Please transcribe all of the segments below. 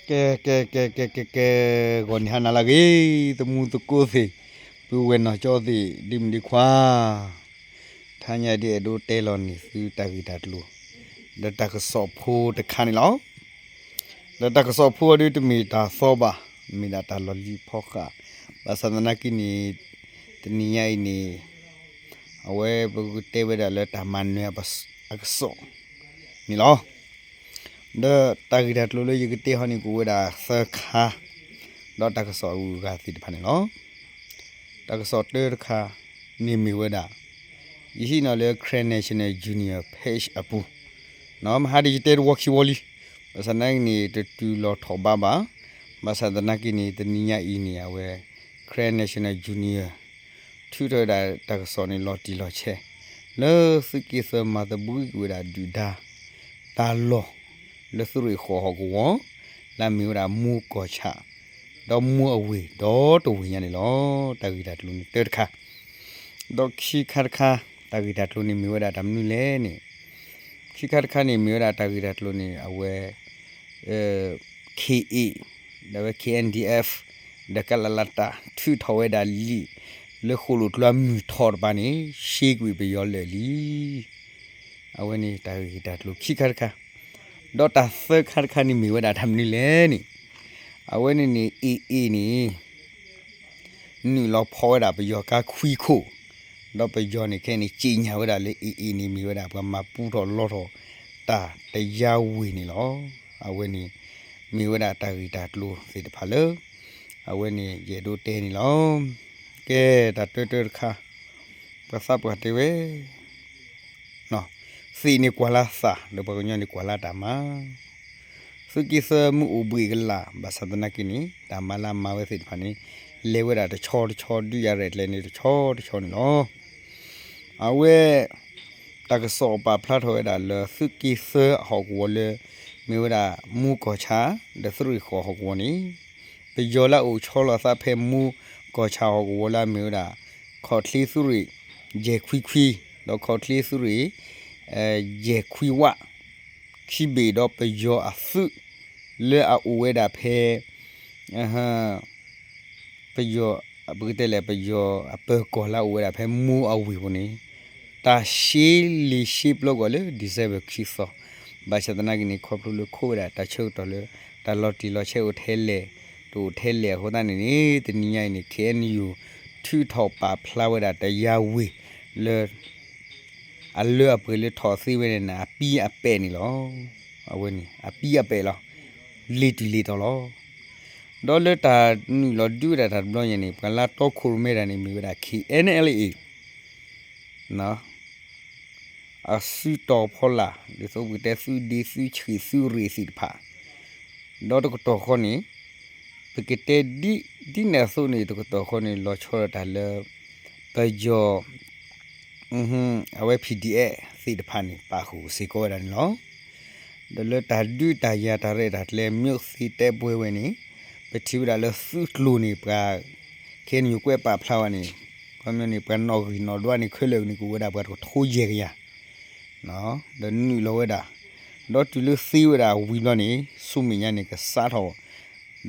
ကဲ ကဲ ကဲ ကဲ ကဲ ကဲ, ဂီၤနံၤဟါနၤလၢအဂ့ၤ သမူသကိးသ့ၣ်, ပုၢ်ဝဲၢ်နီၢ်ကၠီသ့ၣ် ဒ့မုၣ်ဒ့ခွါ, ထါညါဒ်အဲၣ်ဒိးတဲလီၤန့ၢ်သုတၢ်ဂ့ၢ်တၢ်ကျိၤ ဒီးတၢ်ကစီၣ်ဖိတခါန့ၣ်လီၤ. ဒီးတၢ်ကစီၣ်ဖိအံၤဒ်တမ့ၢ်တၢ်သီဘၣ်, မ့ၢ်ဒၣ်တၢ်လီၢ်လံၤဖီဃာ်, ဘၣ်ဆၣ်သနာ်က့န့ၣ် တနံၤညါအံၤန့ၣ် အဝဲပကတဲဝဲဒၣ်လၢတၢ်မၤနၢၤအကစီၣ်န့ၣ်လီၤ. ဒီးတၢ်ဂ့ၢ်တၢ်ကျိၤလၢယကတဲဟီန့ၣ် ကအိၣ်ဝဲဒၣ်သၢခါ, ဒီးတၢ်ကစီၣ်အဂုၤအဂၤသ့ၣ်တဖၣ်န့ၣ်လီၤ. တၢ်ကစီၣ်တၢတခါန့ၣ်မ့ၢ်ဝဲဒၣ် ယဟံးန့ၢ်လၢ Karen National Union page အပူၤ, မဟါဒ်ယတဲတဝီခံဝီလံ, ဘၣ်ဆၣ်သနာ်က့န့ၣ် တတုၤလီၤထီၣ်ဘးဘၣ်, ဘၣ်ဆၣ်သနာ်က့န့ၣ် တနံၤညါအံၤန့ၣ် အဝဲ Karen National Union ထုးထီၣ်ဝဲဒၣ်တၢ်ကစီၣ်န့ၣ် လီၤတံၢ်လီၤဆဲး လၢသုးက့သၢမၤသဘှံးကွံာ်ဝဲဒၣ်ဒုၣ်ဒါ တၢ်လီၢ် လၢသုးရ့ၣ်ဃီၤဟီၣ်ကဝီၤ လၢအမ့ၢ်ဝဲဒၣ်မူကီၢ်ဆၣ် ဒီးမူအဝ့ၢ်ဒီတဝ့ၢ်ညါန့ၣ်လီၤ. တၢ်ဂ့ၢ်တၢ်ကျိၤန့ၣ်တၢတခါ, ဒီးခံခါတခါ တၢ်ဂ့ၢ်တၢ်ကျိၤန့ၣ်မ့ၢ်ဝဲဒၣ်တၢ်မနုၤလဲၣ်န့ၣ်, ခံခါတခါန့ၣ်မ့ၢ်ဝဲဒၣ်တၢ်ဂ့ၢ်တၢ်ကျိၤန့ၣ် အဝဲ ခ့ၣ်အ့ၣ် ဒီးဝဲ ခ့ၣ်အၣ်အၣ်ဒီအ့ၣ်အ့ဖ် ဒီးကလလတၢ် ထုးထီၣ်ဝဲဒၣ်လံာ် လၢဃိၣ်လိာ်ကျိအမုၢ်ထီၣ်တပၤန့ၣ် ရှဲကွံာ်ပယီၤလၢာ်လံ. အဝဲန့ၣ်တၢ်ဂ့ၢ်တၢ်ကျိၤခံခါတခါ, ဒီးတၢ်သၢခါတခါန့ၣ်မ့ၢ်ဝဲဒၣ်တၢ်မနုၤလဲၣ်န့ၣ်, အဝဲန့ၣ်န့ၣ် အ့ၣ်အ့ၣ်န့ၣ် နုာ်လီၤဖီၣ်ဝဲဒၣ်ပယီၤကါခွံခိၣ်, ဒီးပယီၤန့ၣ်ခဲအံၤန့ၣ် ကြေညာဝဲဒၣ်လၢ အ့ၣ်အ့ၣ်န့ၣ် မ့ၢ်ဝဲဒၣ်ပှၤမၤပူထီၣ်လီထီၣ်တၢ်တယါဝ့ၤန့ၣ်လီၤ. အဝဲန့ၣ် မ့ၢ်ဝဲဒၣ်တၢ်ဂ့ၢ်တၢ်ကျိၤသ့ၣ်တဖၣ်လၢ အဝဲန့ၣ်ယအဲၣ်ဒိးတဲန့ၣ်လီၤ. ကဲ တၢ်တၢတၢတခါ, ပှၤသးပှၢ်တဲဝဲ သ့ၣ်န့ၣ်ကွၢ်လၢသး ဒီးပှၤကညီန့ၣ်ကွၢ်လၢတၢ်မၤ, သုးက့သၢမုၢ်အိၣ်ဘှံးကလာ် ဘၣ်ဆၣ်သနာ်က့န့ၣ် တၢ်မၤလၢအမၤဝဲသ့ၣ်တဖၣ်န့ၣ် လဲၤဝဲဒၣ်တဆီတဆီ ဒုးယၤရဲၣ်ကျဲၤန့ၣ်တဆီတဆီန့ၣ်လီၤ. အဝဲ တၢ်ကစီၣ်ပာ်ဖျါထီၣ်ဝဲဒၣ်လၢသုးက့သၢအဟီၣ်ကဝီၤလၢ မ့ၢ်ဝဲဒၣ်မူကီၢ်ဆၣ် ဒီးသုးရ့ၣ်ဃီၤဟီၣ်ကဝီၤန့ၣ် ပယီၤလၢအအိၣ်ဆီလီၤအသးဖဲမူကီၢ်ဆၣ်ဟီၣ်ကဝီၤလၢအမ့ၢ်ဝဲဒၣ် ခီၣ်ချ့သုးရ့ၣ် ယဲၢ်ခွံခွံ ဒီးခီၣ်ချ့သုးရ့ၣ် ယဲၢ်ခွံဝး ခံဘ့ၣ်ဒီးပယီၤအသုး လၢအအိၣ်ဝဲဒၣ်ဖဲ ပယီၤ ပကတဲလဲၣ် ပယီၤအပၢၤကီၢ်လၢအအိၣ်ဝဲဒၣ်ဖဲမူအဝ့ၢ်ပူၤန့ၣ် တၢ်ရှဲလ့ၤရှဲပျီကွံာ်လၢ December ခံသီ, ဘၣ်ဆၣ်သနာ်က့န့ၣ် ခီဖျိလၢခိးဝဲဒၣ်တၢ်ဆၢကတီၢ်လၢ တၢ်လီၤတံၢ်လီၤဆဲးအိၣ်ထဲလဲၣ် တအိၣ်ထဲလဲၣ်အဃိသတးန့ၣ်န့ၣ် တနံၤညါအံၤန့ၣ် ခ့ၣ်အဲၣ်ယူၣ် ထုးထီၣ်ပာ်ဖျါဝဲဒၣ်တယါဝ့ၤလၢ အလၢအပှဲၤလၢထီၣ်သ့ဝဲန့ၣ်န့ၣ် အပံအပဲာ်န့ၣ်လီၤ. အဝဲန့ၣ် အပံအပဲာ်လီၤ. လ့ၤတုၤလ့ၤတီၤလီၤ. ဒီးလၢတၢ်နုာ်လီၤဒုးဝဲဒၣ်တၢ်တဘျီညါန့ၣ် ပှၤလၢတီခိၣ်ရိၣ်မဲတၢ်န့ၣ် မ့ၢ်ဝဲဒၣ် ခ့ၣ်အဲၣ်အၣ်အ့ၣ် အစုတီၤဖီလာ် ဒ်သိးပကတဲသုးဒ့သုးဆံးသုးရ့ၣ်သ့ၣ်တဖၣ်, ဒီးတကတီၢ်ဃီန့ၣ် ပကတဲဒ် ဒ်န့ၣ်အသိးန့ၣ် တကတီၢ်ဃီန့ၣ် လီၤဆီဒၣ်တၢ်လၢ ပယီၤ အဝဲ PDF သ့ၣ်တဖၣ်န့ၣ် ပာ်ဃုာ်စ့ၢ်ကီးဝဲဒၣ်န့ၣ်လီၤ. ဒီးလၢတၢ်ဒုးတၢ်ယၤတၢ်ရဲၣ်တၢ်ကျဲၤ မ့ၢ်သ့တဲပှဲၤဝဲန့ၣ် ပထံၣ်ဝဲဒၣ်လၢသုးကျိၤန့ၣ် ပှၤ ခ့ၣ်အဲၣ်ယူၣ်ကွဲးပာ်ဖျါဝဲန့ၣ် ခီပညီန့ၣ် ပှၤနီၣ်ဂံၢ်နီၣ်ဒွးန့ၣ် ခဲလၢာ်န့ၣ် ကအိၣ်ဝဲဒၣ်ပှၤတကထိယဲၢ်ကယၤ ဒီးနုာ်လီၤဝဲဒၣ်, ဒီးတုၤလၢသ့ဝဲဒၣ်ဝံၤဘျီန့ၣ် ဆူမဲာ်ညါန့ၣ် ကစးထီၣ်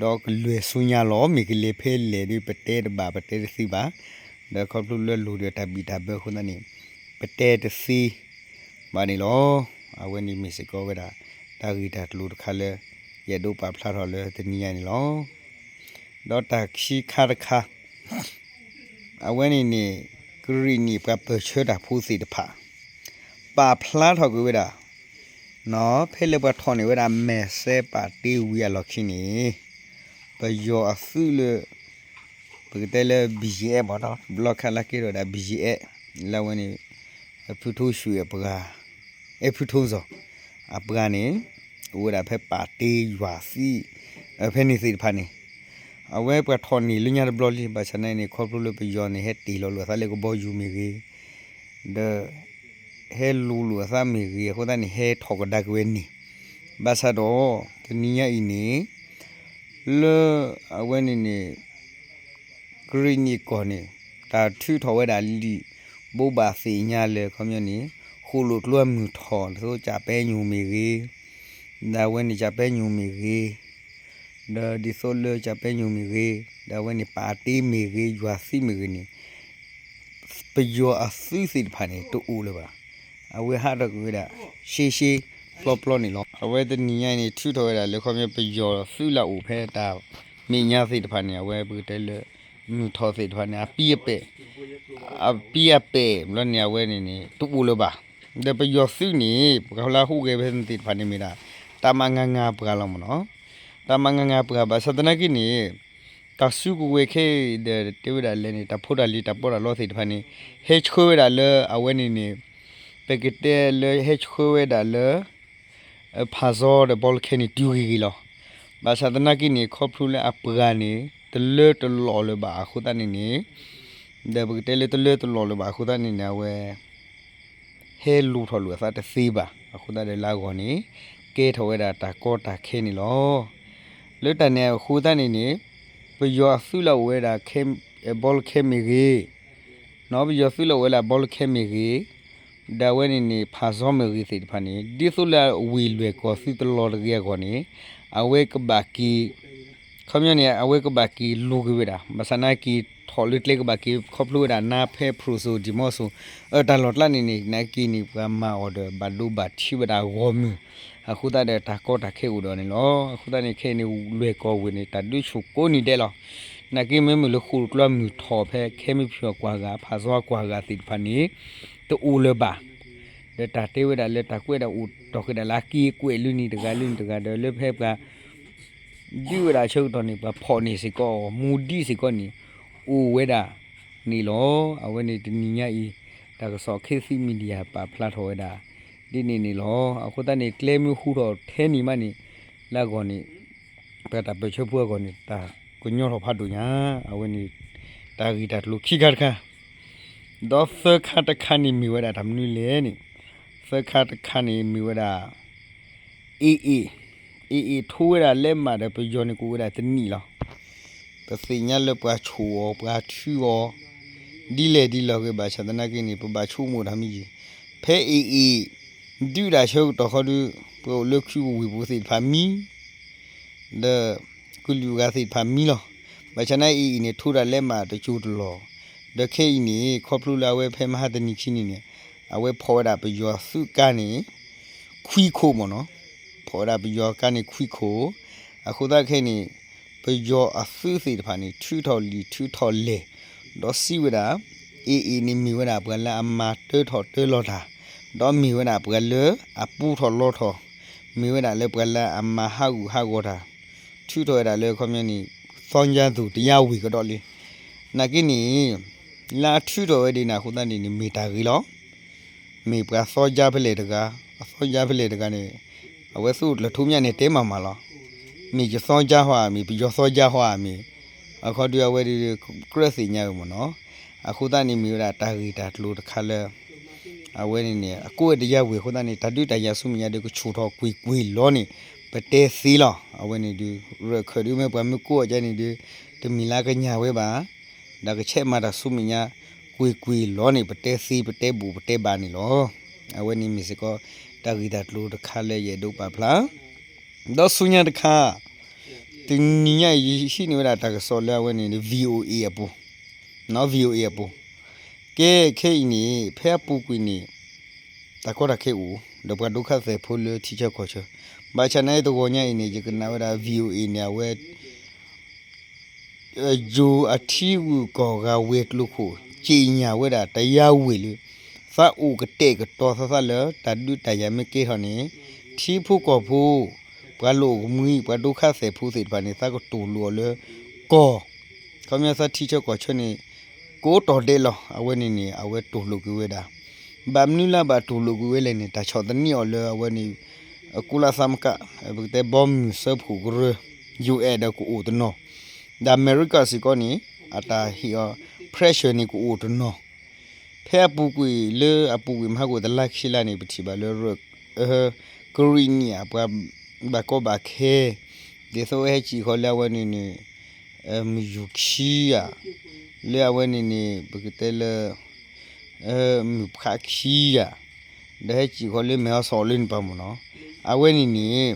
ဒီးကလဲၤဆူညါလီၤ မ့ၢ်ကလဲၤဖဲလဲၣ်ဒီး ပတဲတဘၣ်ပတဲတသ့ဘၣ်, ဒီးခီဖျိလၢလိၣ်ဒီးတၢ်ဘံၣ်တၢ်ဘၢအဃိသတးန့ၣ် ပတဲတသ့ဘၣ်န့ၣ်လီၤ. အဝဲန့ၣ်မ့ၢ်စ့ၢ်ကီးဝဲဒၣ် တၢ်ဂ့ၢ်တၢ်ကျိၤတခါလၢ ယအဲၣ်ဒိးပာ်ဖျါထီၣ်လၢတနံၤညါန့ၣ်လီၤ. ဒီးတၢ်ခံခါတခါ အဝဲန့ၣ်န့ၣ် ကရံၣ်နံၣ်ပှၤပၢၢ်ဆၢတၢ်ဖိသ့ၣ်တဖၣ် ပာ်ဖျါထီၣ်ကွံာ်ဝဲဒၣ် ဖဲလၢပှၤထီၣ်န့ၢ်ဝဲဒၣ်မဲာ်စဲပာ်တ့ဝံၤအလီၢ်ခံန့ၣ် ပယီၤအသုးလၢ ပကတဲလၢ ဘံၣ်ယဲၣ် မ့ၢ်နီၤ တဘျီခါလၢကဲထီၣ်ဝဲဒၣ် ဘံၣ်ယဲၣ် လၢအဝဲန့ၣ် ဖုထိၣ်ဆူၣ်အပှၤ အဲၣ်ဖုထိၣ်စီၤ အပှၤန့ၣ် အိၣ်ဝဲဒၣ်ဖဲပာ်တ့ယွၤသံ ဖဲန့ၣ်သ့ၣ်တဖၣ်န့ၣ် အဝဲပှၤထီၣ်န့ၢ်လၢညါတဘျီလံ ဘၣ်ဆၣ်သနာ်က့န့ၣ် ခီဖျိလၢပယီၤန့ၣ် ဟဲတ့ၢ်လီၤလိာ်အသးလၢကဘီယူၤမ့ၢ်ဂ့ၤ ဒီး ဟဲလူၤလိာ်အသးမ့ၢ်ဂ့ၤ အဃိသတးန့ၣ် ဟဲထီၣ်ကဒါက့ၤဝဲန့ၣ် ဘၣ်ဆၣ်ဒီး တနံၤညါအံၤန့ၣ် လၢ အဝဲန့ၣ်န့ၣ် ကရံၣ်နံၣ်ကီၢ်န့ၣ် တၢ်ထုးထီၣ်ဝဲဒၣ်လံာ် ဘိးဘၣ်သ့ၣ်ညါလၢ ခီပညီန့ၣ် ဃိၣ်လိာ်ကျိအမုၢ်ထီၣ် ဒ်သိးကၠၣ်ပဲညိၣ်မ့ၢ်ဂ့ၤ ဒ်အဝဲန့ၣ် ကၠၣ်ပဲညိၣ်မ့ၢ်ဂ့ၤ ဒီးဒ်သိးလၢကၠၣ်ပဲညိၣ်မ့ၢ်ဂ့ၤ, ဒီးအဝဲန့ၣ် ပာ်တ့မ့ၢ်ဂ့ၤ, ယွၤသုးမ့ၢ်ဂ့ၤန့ၣ် ပယီၤအသုးသ့ၣ်တဖၣ်န့ၣ် တအိၣ်လၢၤဘၣ်. အဝဲဟးထီၣ်ကွံာ်ဝဲဒၣ် ရှဲရှဲပျီပျီန့ၣ်လီၤ. အဝဲတနံၤညါအံၤန့ၣ် ထုးထီၣ်ဝဲဒၣ်လၢခီပညီ ပယီၤသုးလၢအအိၣ်ဖဲတၢ်မဲာ်ညါသ့ၣ်တဖၣ်န့ၣ် အဝဲပကတဲလၢ မုၢ်ထီၣ်သ့ၣ်တဖၣ်န့ၣ် အပံအပဲာ်, အပံအပဲာ်ဘျီန့ၣ် အဝဲန့ၣ်န့ၣ် တအိၣ်လၢၤဘၣ်. ဒီးပယီၤသုးန့ၣ် ပှၤလၢဟူးဂဲၤဖဲသ့ၣ်တဖၣ်န့ၣ်မ့ၢ်ဒၣ် တၢ်မၤငါငါပှၤလီၤမ့ၢ်နီၤ. တၢ်မၤငါငါပှၤ ဘၣ်ဆၣ်သနာ်က့န့ၣ် တၢ်စုကဝဲၤခဲအံၤဒီးတဲဝဲဒၣ်လဲၣ်န့ၣ် တၢ်ဖိတၢ်လံၤတၢ်ပီးတၢ်လီသ့ၣ်တဖၣ်န့ၣ် ဟဲဆှၢဝဲဒၣ်လၢအဝဲန့ၣ်န့ၣ် ပကတဲလၢဟဲဆှၢဝဲဒၣ်လၢ ဖၣ်စီဒီးဘီလခဲန့ၣ် တုၤဂ့ၤဂ့ၤလီၤ. ဘၣ်ဆၣ်သနာ်က့န့ၣ် ခီဖျိလၢအပှၤန့ၣ် တလၢတလီၢ်လၢၤဘၣ်အဃိသတးန့ၣ်န့ၣ် ဒီးပကတဲလၢတလၢတလီၢ်လၢၤဘၣ်အဃိသတးန့ၣ်န့ၣ် အဝဲ ဟဲလူၤထီၣ်လိာ်အသးတသ့ဘၣ်. အဃိသတးဒီးလၢအဂီၢ်န့ၣ် ကဲထီၣ်ဝဲဒၣ်တၢ်ကီတၢ်ခဲန့ၣ်လီၤ. လၢတၢ်န့ၣ်အဃိသတးန့ၣ်န့ၣ် ပယီၤအသုးလၢအအိၣ်ဝဲဒၣ် ဘီလခဲမ့ၢ်ဂ့ၤ, ပယီၤသုးလၢအအိၣ်ဝဲဒၣ်ဘီလခဲမ့ၢ်ဂ့ၤ, ဒီးအဝဲန့ၣ်န့ၣ် ဖၣ်စီမ့ၢ်ဂ့ၤသ့ၣ်တဖၣ်န့ၣ် ဒ်သိးလၢအဝ့ၢ်လွဲၢ်ကီၢ်သုတလီၤတဂ့ၤအဂီၢ်န့ၣ် အဝဲကဘၣ်က့ၤ ခီပညီန့ၣ် အဝဲကဘၣ်က့ၤလူၤက့ၤဝဲဒၣ် ဘၣ်ဆၣ်သနာ်က့ ထီၣ်လၢကျဲကဘၣ်က့ၤခီဖျိဝဲဒၣ်နါဖဲဖရူစိၤ ဒံၣ်မီၣ်စိၤ အတၢ်လီၢ်ကျါန့ၣ်န့ၣ် နာ်က့န့ၣ် ပှၤမၤအီၤဒီးဘၣ်ဒိဘၣ်ထံးဝဲဒၣ်ဂီၢ်မုၢ် အဃိသတးဒီးတၢ်ကီတၢ်ခဲအိၣ်ဒီးန့ၣ်လီၤ. အဃိသတးန့ၣ် ခဲအံၤန့ၣ် လွဲၢ်ကီၢ်ဝ့ၢ်န့ၣ် တၢ်ဒုးဆူၣ်ကိးနံၤဒဲးလီၤ. နာ်က့မ့မ့ၢ်လၢဃိၣ်တကျီမုၢ်ထီၣ်ဖဲ ခဲမုၢ်ဖၠူၣ်အကွၢ်ဂၤ ဖၣ်စီအကွၢ်ဂၤသ့ၣ်တဖၣ်န့ၣ် တအိၣ်လၢၤဘၣ်. ဒီးတၢ်တဲဝဲဒၣ်လၢတၢ်ကွဲးဒၣ်အိၣ်တီၢ်ဃုာ်ဒၣ်လၢအက့ၤကွဲးလၢန့ၣ်တဂၤလၢန့ၣ်တဂၤဒီးလၢဖဲပှၤ ဒုးဝဲဒၣ်ဆၢကတီၢ်န့ၣ် ပှၤဖီၣ်န့ၢ်စ့ၢ်ကီး မူဒံးစ့ၢ်ကီးန့ၣ် အိၣ်ဝဲဒၣ်န့ၣ်လီၤ. အဝဲန့ၣ်တနံၤညါအံၤ တၢ်ကစီၣ် K C Media ပာ်ဖျါထီၣ်ဝဲဒၣ် ဒ်န့ၣ်န့ၣ်လီၤ. အဃိသတးန့ၣ် ကျဲမ့ၢ်ဟူထီၣ်ထဲန့ၣ်မးန့ၣ် လၢအဂီၢ်န့ၣ် ပတၢ်ပၢၢ်ဆၢဖိအဂီၢ်န့ၣ် တၢ်ကညီထီၣ်ဖးဒိၣ်ညါ အဝဲန့ၣ် တၢ်ဂ့ၢ်တၢ်ကျိၤခံခါတခါ ဒီးသၢခါတခါန့ၣ်မ့ၢ်ဝဲဒၣ်တၢ်မနုၤလဲၣ်န့ၣ် သၢခါတခါန့ၣ်မ့ၢ်ဝဲဒၣ် AA, AA ထိဝဲဒၣ်လဲးမးဒီးပယီၤန့ၣ်ကအိၣ်ဝဲဒၣ်တနံၣ်လီၤ. ပသ့ၣ်ညါလၢပှၤဆိၣ်အီၤ ပှၤထုအီၤ ဒ်လဲၣ်ဒ်လဲၣ်ဂ့ၤ ဘၣ်ဆၣ်သနာ်က့န့ၣ် ပဘၣ်ဆိကမိၣ်တၢ်မံၤယံၤ ဖဲ AA ဒုးတၢ်ဆၢကတီၢ်ဃီဒီး ပအိၣ်လၢခုပူၤဝ့ၢ်ပူၤသ့ၣ်တဖၣ်မံ ဒီးကလုာ်ဂၤသ့ၣ်တဖၣ်မံလီၤ. ဘၣ်ဆၣ်နာ် AA န့ၣ် ထိဒၣ်လဲးမးတစိၤတလီၢ်, ဒီးခဲအံၤန့ၣ် ခီဖျိလၢအဝဲဖဲမဟါတနံၤခံနံၤန့ၣ် အဝဲဖီၣ်ဝဲဒၣ်ပယီၤသုးကါန့ၣ် ခွံခိၣ်မ့ၢ်နီၤ, ဖီၣ်ဝဲဒၣ်ပယီၤကါန့ၣ်ခွံခိၣ်, အဃိသတးခဲအံၤန့ၣ် ပယီၤအသုးသ့ၣ်တဖၣ်န့ၣ် ထုးထီၣ်လံာ်ထုးထီၣ်လဲၢ် ဒီးစံးဝဲဒၣ် AA န့ၣ်မ့ၢ်ဝဲဒၣ်ပှၤလၢအမၤတၢထီၣ်တၢလီၤတၢ်, ဒီးမ့ၢ်ဝဲဒၣ်ပှၤလၢအပူထီၣ်လီထီၣ်, မ့ၢ်ဝဲဒၣ်လၢပှၤလၢအမၤဟးဂူာ်ဟးဂီၤတၢ်, ထုးထီၣ်ဝဲဒၣ်လၢခီပညီန့ၣ် သီညါသူၣ်တယါဝ့ၢ်ကဒီးလံ. နာ်က့န့ၣ် လၢအထုးထီၣ်ဝဲဒ်န့ၣ်အဃိသတးန့ၣ်န့ၣ် မ့ၢ်တၢ်ဂ့ၤလီၤ. မ့ၢ်ပှၤသီယါဖဲလဲၣ်တဂၤ, အသီယါဖဲလဲၣ်တဂၤန့ၣ် အဝဲသူၣ်လၢထူမၠၣ်န့ၣ်တဲမၤမၤလီၤ. မ့ၢ်ယသီယါဟီဧါမ့ၢ် ပယီၤသီယါဟီဧါမ့ၢ်, အခီဒုးအဝဲဒၣ်ကြၢးသ့ၣ်ညါဝဲမ့ၢ်နီၤ. အဃိသတးန့ၣ်မ့ၢ်ဝဲဒၣ်တၢ်ဂ့ၢ်တၢ်ကျိၤတခါလၢ အဝဲန့ၣ်န့ၣ် အကိးဝဲတယါဝ့ၢ်အဃိသတးန့ၣ် တၢ်ဒုးတၢ်ယၤဆူမဲာ်ညါဒီးကဆူၣ်ထီၣ်ကွ့ၢ်ကွ့ၢ်လီၤန့ၣ် ပတဲသ့လီၤ. အဝဲန့ၣ်ဒုး ရၢၢ်ခၢၣ်ဒုးမ့ၢ်ပှၤမ့ၢ်ကိးအီၤကဲန့ၣ်ဒုး တမ့ၢ်လၢကညၣ်ဝဲဘၣ် ဒီးကဆဲးမၤတၢ်ဆူမဲာ်ညါ ကွ့ၢ်ကွ့ၢ်လီၤန့ၣ် ပတဲသ့ပတဲဘူးပတဲဘၣ်န့ၣ်လီၤ. အဝဲန့ၣ်မ့ၢ်စ့ၢ်ကီး တၢ်ဂ့ၢ်တၢ်ကျိၤတခါလၢယအဲၣ်ဒိးပာ်ဖျါ ဒီးဆူညါတခါ တနံၤညါအံၤ ယဟံးန့ၢ်ဝဲဒၣ်တၢ်ကစီၣ်လၢအဝဲန့ၣ် VOA အပူၤ, VOA အပူၤ, ကဲခဲအံၤန့ၣ် ဖဲအပူၤကွံာ်န့ၣ် တၢ်ကီတၢ်ခဲအိၣ် ဒီးပှၤဒိခါသဲးဖိလၢထံဆၢကီၢ်ဆၢ, ဘၣ်ဆၣ်နာ်အံၤတဂီၤညါအံၤန့ၣ် ယကနၣ်ဝဲဒၣ် VOA န့ၣ် အဝဲ ယိၤအထံဂုၤကီၢ်ဂၤဝဲၤကျိၤခိၣ် က့ညၣ်ဝဲဒၣ်တယါဝ့ၢ်လၢ သးအိၣ်ကတဲာ်ကတီၤသးသးလၢ တၢ်ဒုးတၢ်ယၤမ့ၢ်ကဲထီၣ်န့ၣ် ထံဖိကီၢ်ဖိ ပှၤလိာ်ကမှံ ပှၤဒိခါသဲးဖိသ့ၣ်တဖၣ်န့ၣ် သးကတိၤလိာ်အီၤလၢ ကီၢ် ခီပညီသးထံဆၢကီၢ်ဆၢန့ၣ် ကိးတီၢ်ဒဲးလီၤ. အဝဲန့ၣ်န့ၣ် အဝဲတိၢ်လိာ်ကွံာ်ဝဲဒၣ် ဘၣ်မနုၤလၢဘၣ်တိၢ်လိာ်ကွံာ်ဝဲလဲၣ်န့ၣ် တၢ်ဆီၣ်သနံးအီၤလၢအဝဲန့ၣ် ကုလသမဂ္ဂ ပကတဲဘီမုၢ်စၢဖှိၣ်ကရၢ UN ဒီးကအိၣ်တနီၤ, ဒီးအမဲရကၤစ့ၢ်ကီးန့ၣ် အတၢ်ဟ့ၣ်အီၤ pressure န့ၣ်ကအိၣ်တနီၤ, ဖဲအပူၤကွံာ်လၢအပူၤကွံာ်မဟါကအိၣ်တလါခံလါန့ၣ် ပထံၣ်ဘၣ်လၢ ကရံၣ်နံၣ်ဧါ ပှၤဘၣ်ကီဘၣ်ခဲ ဒ်သိးဟဲစံၣ်ဃီလၢအဝဲန့ၣ်န့ၣ် မုၢ်ယူၢ်ခံဧါ, လၢအဝဲန့ၣ်န့ၣ် ပကတဲလၢ မုၢ်ဖးခံဧါ, ဒီးဟဲစံၣ်ဃီလၢမဲာ်ဟီစီၣ်လၢန့ၣ်ပၤမ့ၢ်နီၤ, အဝဲန့ၣ်န့ၣ်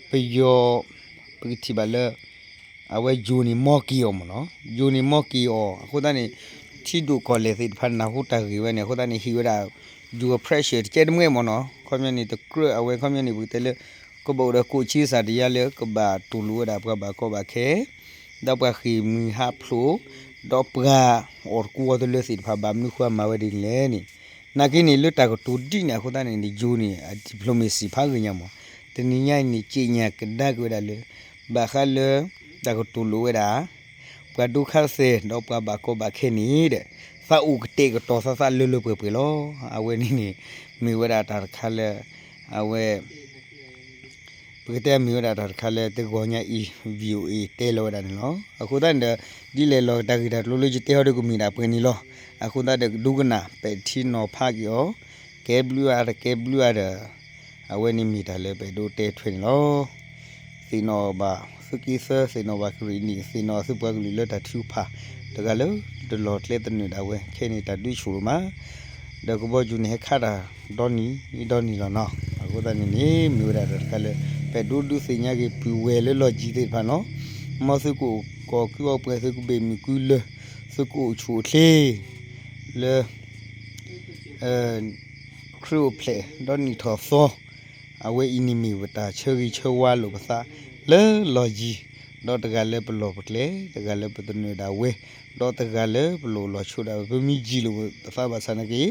ပယီၤ ပကထံၣ်ဘၣ်လၢ အဝဲယိၤန့ၣ်မီၢ်က့ၤအီၤမ့ၢ်နီၤ, ယိၤန့ၣ်မီၢ်က့ၤအီၤ အဃိသတးန့ၣ် ထံဒိၣ်ကီၢ်လဲၢ်သ့ၣ်တဖၣ်နၢ်ဟူတၢ်ဂ့ၢ်ဝဲန့ၣ် အဃိသတးန့ၣ် ဟ့ၣ်ဝဲဒၣ် ယိၤအ pressure တကဲတမှဲမ့ၢ်နီၤ, ခီပညီန့ၣ် တကြၢးအဝဲခီပညီန့ၣ် ပကတဲလၢ ကဘၣ်အိၣ်ဒီးကိးဆံးစၢ်တယါလၢ ကဘၣ်တူၢ်လိာ်ဝဲဒၣ်ပှၤဘၣ်ကီဘၣ်ခဲ ဒီးပှၤဃ့ၢ်မှံဟးဖျိး ဒီးပှၤအီၣ်တကူအီတလၢသ့ၣ်တဖၣ် ဘၣ်မနုၤဃိအမၤဝဲဒ်န့ၣ်လဲၣ်န့ၣ်, နာ်က့န့ၣ် လၢတၢ်ကတိၤဒ်န့ၣ် အဃိသတးန့ၣ် ယိၤန့ၣ် အ diplomacy ဖးဂ့ၤညါမ့ၢ်, တနံၤညါအံၤန့ၣ် ကြေညာကဒါက့ၤဝဲဒၣ်လၢ ဘၣ်ဃးလၢ တၢ်ကတိၤလိာ်ဝဲဒၣ် ပှၤဒိခါသဲၣ် ဒီးပှၤဘၣ်ကီဘၣ်ခဲန့ၣ်ဒီး သးအိၣ်ကတဲာ်ကတီၤသးသးလၢလၢပှဲၤပှဲၤလီၤ. အဝဲန့ၣ်န့ၣ် မ့ၢ်ဝဲဒၣ်တၢ်တခါလၢ အဝဲ ပကတဲမ့ၢ်ဝဲဒၣ်တၢ်တခါလၢတဂီၤညါအံၤ VOA တဲလီၤဝဲဒၣ်န့ၣ်လီၤ. အဃိသတးန့ၣ်ဒီး ဒ်လဲၣ်လီၤတၢ်ဂ့ၢ်တၢ်ကျိၤလၢယတဲဟီဒီးကမ့ၢ်ဒၣ်ပှဲၤန့ၣ်လီၤ. အဃိသတးဒီး ဒိကနၣ်ပဲာ်ထံနီၤဖးက့ၤအီၤ ကဲဘျုးအါတကဲဘျုးအါဒီး အဝဲန့ၣ်မ့ၢ်တၢ်လၢပအဲၣ်ဒိးတဲထွဲန့ၣ်လီၤ. သ့ၣ်နီၣ်ဘၣ်သုးက့သၢ သ့ၣ်နီၣ်ဘၣ်ကရ့ၣ်နံၣ် သ့ၣ်နီၣ်သုပှၤကလုာ်လၢတၢ်ထုကဖၣ် တဂၤလၢတလီၤကျဲသနၢၣ်ဒၣ်ဝဲ ခဲအံၤန့ၣ်တၢ်ဒုးဆူၣ်လိာ်မး ဒီးကဘီယူၤန့ၣ်ဟဲခးတၢ်ဒီနံၤဒီနံၤလီၤနီၤ. အဃိသတးန့ၣ်န့ၣ် မ့ၢ်ဝဲဒၣ်တၢ်တခါလၢ ပအဲၣ်ဒိးဒုးသ့ၣ်ညါက့ၤပုၢ်ဝဲၢ်လၢလီၢ်ကံၤသ့ၣ်တဖၣ်နီၤ. မ်သုကအိၣ်ကီၢ်ကုအီပှဲၤ သုကဘ့ၣ်မုၢ်ကုလၢ သုကအိၣ်ဆူၣ်အိၣ်ချ့ လၢ ခရံာ်အိၣ်ဖျဲၣ်ဒီးနံၣ်ထီၣ်သီ အဝဲအံၤန့ၣ်မ့ၢ်ပတၢ်ဆၢဂ့ၤဆၢဝါလိာ်ပသးလၢလီၢ်ယံၤ, ဒီးတဂၤလၢပလီၢ်ပကျဲ, တဂၤလၢပသနၢၣ်ဒၣ်ဝဲ, ဒီးတဂၤလၢပလိၣ်လီၤဆိဒၣ်ဝဲ ပမ့ၢ်ယံာ်လိာ်ပသးဘၣ်ဆၣ်နာ်က့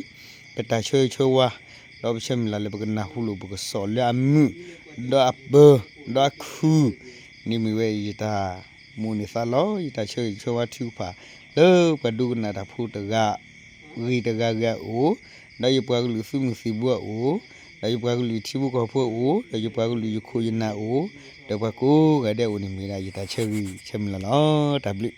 ပတၢ်ဆၢဂ့ၤဆၢဝါ, ဒီးပဆၢမုၢ်လၢ်လၢပကနၢ်ဟူလိာ်ပကစီၣ်လၢအမုာ်, ဒီးအပၢၤ, ဒီးအခုၣ်, န့ၣ်မ့ၢ်ဝဲယတၢ်မိၣ်န့ၢ်သးလီၤ. ယတၢ်ဆၢဂ့ၤဆၢဝါထုကဖၣ် လၢပှၤဒိကနၣ်တၢ်ဖိတဂၤ ဂ့ၤတဂၤဂ့ၤအအိၣ်, ဒီးယပှၤကလုာ်သုးမုၢ်သံၣ်ဘိအအိၣ်, ဒီးယပှၤကလုာ်ထံဖိကီၢ်ဖိအအိၣ်, ဒီးယပှၤကလုာ်ယခိၣ်ယနၢ်အအိၣ်, ဒီးပှၤကိးဂၤဒဲးအအိၣ်န့ၣ်မ့ၢ်ဒၣ်ယတၢ်ဆၢဂ့ၤဆၢမုၢ်လၢ်လီၤ. တၢ်ဘျုး